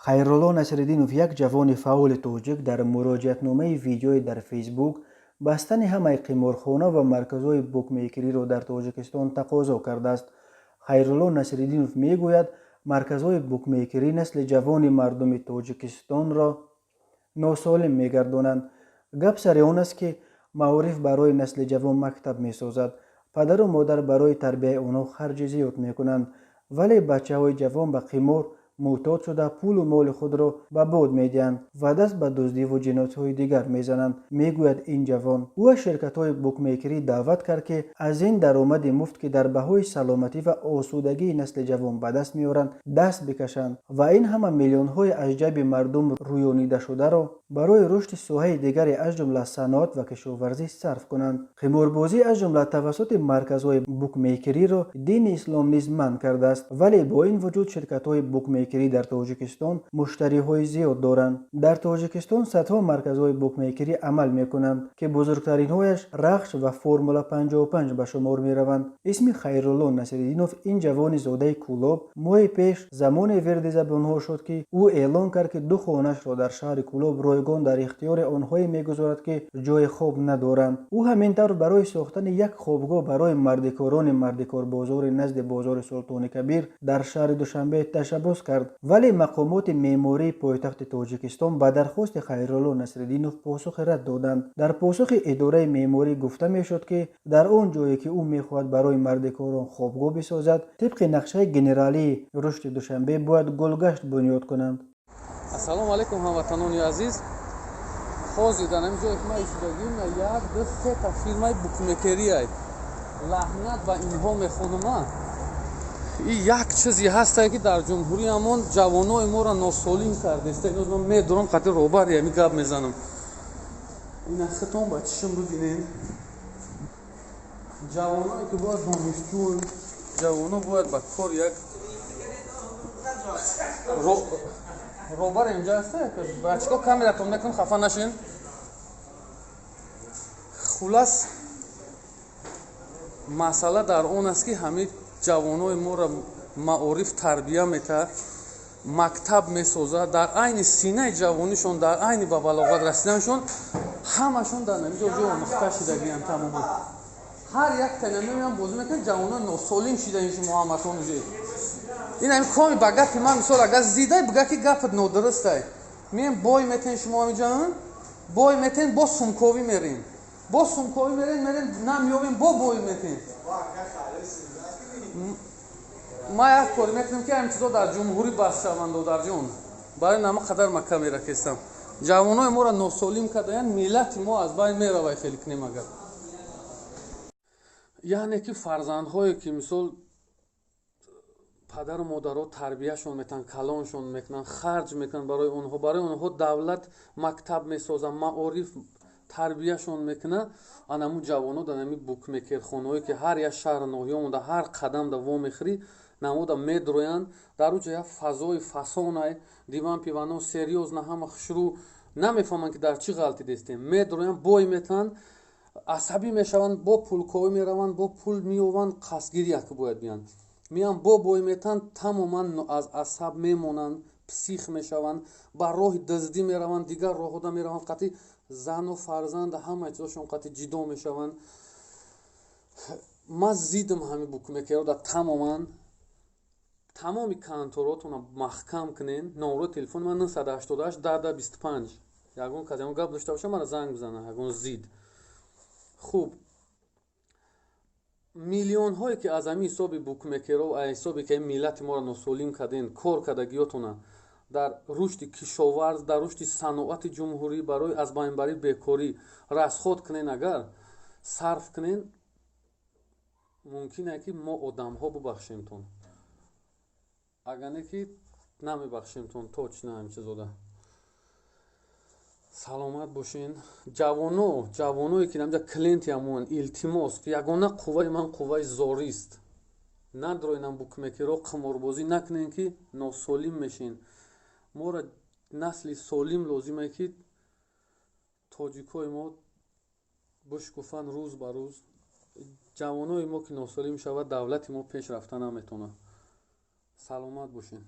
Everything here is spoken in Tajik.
Хайрулло Насриддинов, як ҷавони фаъоли тоҷик, дар муроҷиатномаи видеоӣ дар Фейсбук бастани ҳамаи қиморхона ва марказҳои букмекериро дар Тоҷикистон тақозо кардааст. Хайрулло Насриддинов мегӯяд, марказҳои букмекерӣ насли ҷавони мардуми Тоҷикистонро носолим мегардонанд. Гап сари он аст, ки маориф барои насли ҷавон мактаб месозад, падару модар барои тарбияи онҳо харҷи зиёд мекунанд, вале бачаҳои ҷавон ба қимор мӯътод шуда, пулу моли худро ба бод медиҳанд ва даст ба дуздиву ҷиноятҳои дигар мезананд, мегӯяд ин ҷавон. Ӯ аз ширкатҳои букмекерӣ даъват кард, ки аз ин даромади муфт, ки дар баҳои саломатӣ ва осудагии насли ҷавон ба даст меоранд, даст бикашанд ва ин ҳама миллионҳои аз ҷайби мардум рӯёнидашударо барои рушди соҳаи дигаре, аз ҷумла саноат ва кишоварзӣ, сарф кунанд. Қиморбозӣ, аз ҷумла тавассути марказҳои букмекериро дини ислом низ манъ кардааст, вале бо ин вуҷуд ширкатҳои букмекерӣ дар Тоҷикистон муштариҳои зиёд доранд. Дар Тоҷикистон садҳо марказҳои букмекерӣ амал мекунанд, ки бузургтаринҳояш Рахш ва Формула 55 ба шумор мераванд. Исми Хайрулло Насриддинов, ин ҷавони зодаи Кӯлоб, моҳи пеш замоне вирди забонҳо шуд, ки ӯ эълон кард, ки ду хонаашро дар шаҳри Кӯлоб ройгон дар ихтиёри онҳое мегузорад, ки ҷои хоб надоранд. Ӯ ҳамин тавр барои сохтани як хобгоҳ барои мардикорони мардикорбозори назди бозори Султони Кабир дар шаҳри Душанбе ташаббус кард, вале мақомоти меъмории пойтахти Тоҷикистон ба дархости Хайрулло Насриддинов посухи рад доданд. Дар посухи идораи меъморӣ гуфта мешуд, ки дар он ҷое, ки ӯ мехоҳад барои мардикорон хобгоҳ бисозад, тибқи нақшаи генералии рушди Душанбе бояд гулгашт бунёд кунанд. Ассалому алайкум, ҳамватанони азиз! Ҳозир дар ҳамин ҷое, ки ман истодагим, як, ду, сета фирмаи букмекерияй. Лаҳнат ба инҳо мехонума. И як чизе ҳастае, ки дар ҷумҳуриямон ҷавонои моро носолим кардеста. Иноз ман медурам, қати робари ҳами гап мезанам. Ина хитон ба чишм бибинен. Ҷавоное, ки бояд донишҷӯ, ҷавоно бояд ба кор, як робар инҷа ҳаста. Бачако, камератон мекун, хафа нашин. Хулас, масъала дар он аст, ки ҳамин ҷавонои моро маориф тарбия метаҳад, мактаб месозад. Дар айни синаи ҷавонишон, дар айни ба балоғат расиданшон, ҳамашон дар ҳамин ҷо омӯхта шидагиянд. Тамоман ҳар як танамеам бозӣ мекунад. Ҷавоно носолим шидаин. Шумо ҳаматон уже ин ҳамин коми ба гапи ман, мисол, агар зидай, бига, ки гапат нодурустай. Меем, бой метен, шумо ҳаминҷа бой метен, бо сумковӣ мерем, бо сумковӣ мерем, мерем, намеёбем, бо бой метен. Ма як кор мекунем, ки ҳамин чизо дар ҷумҳурӣ бас шаванд. Додарҷон, барои нама қадар ма камера кестам. Ҷавонои моро носолим кардаянд, миллати мо аз байн меравай. Хеле кунем агар, яъне ки фарзандҳое, ки мисол падару модаро тарбияшон метаҳанд, калоншон мекунанд, харҷ мекунанд барои онҳо, барои онҳо давлат мактаб месозад, маориф тарбияшон мекунад, анаму ҷавоно дар ҳамин букмекерхонаҳое, ки ҳар як шаҳру ноҳия монда, ҳар қадам да вомехӯрӣ, намода медроянд. Дар он ҷо як фазои фасонай, диван, пивано, серьёзно, ҳама хушрӯ, намефаҳманд, ки дар чӣ ғалти дестем. Медроянд, бой метаҳанд, асабӣ мешаванд, бо пулковӣ мераванд, бо пул меёванд, қасдгирия ки бояд биёянд, меянд, бо бой метаҳанд, тамоман аз асаб мемонанд, псих мешаванд, ба роҳи дуздӣ мераванд, дигар роҳода мераванд, қатъи зану фарзанд, ҳама чизошон қатъи ҷидо мешаванд. Ман зидам ҳамин букмекерода тамоман. Тамоми конторотонро маҳкам кунен. Номрои телефони ман 988 10 25. Ягон кас ягон гап дошта боша, мара занг бизана. Ягон зид хуб, миллионҳое, ки аз ҳамин ҳисоби букмекеро, ҳисобе ки миллати моро носолим карден, кор кардагиётона дар рушди кишоварз, дар рушди саноати ҷумҳурӣ, барои аз байн барии бекорӣ расход кунен, агар сарф кунен, мумкин е, ки мо одамҳо бубахшемтон. Агар не, ки намебахшемтон точно ҳамин чизода. Саломат бошен. Ҷавоно, ҷавоное, ки намҷа клиенти ҳамон, илтимос, ягона қувваи ман қувваи зорист. Надроинам букмекеро, қиморбозӣ накунем, ки носолим мешин. Моро насли солим лозиме, ки тоҷикои мо бишкуфанд рӯз ба рӯз. Ҷавонои мо ки носолим шавад, давлати мо пеш рафта наметавонад. Саломат бошед.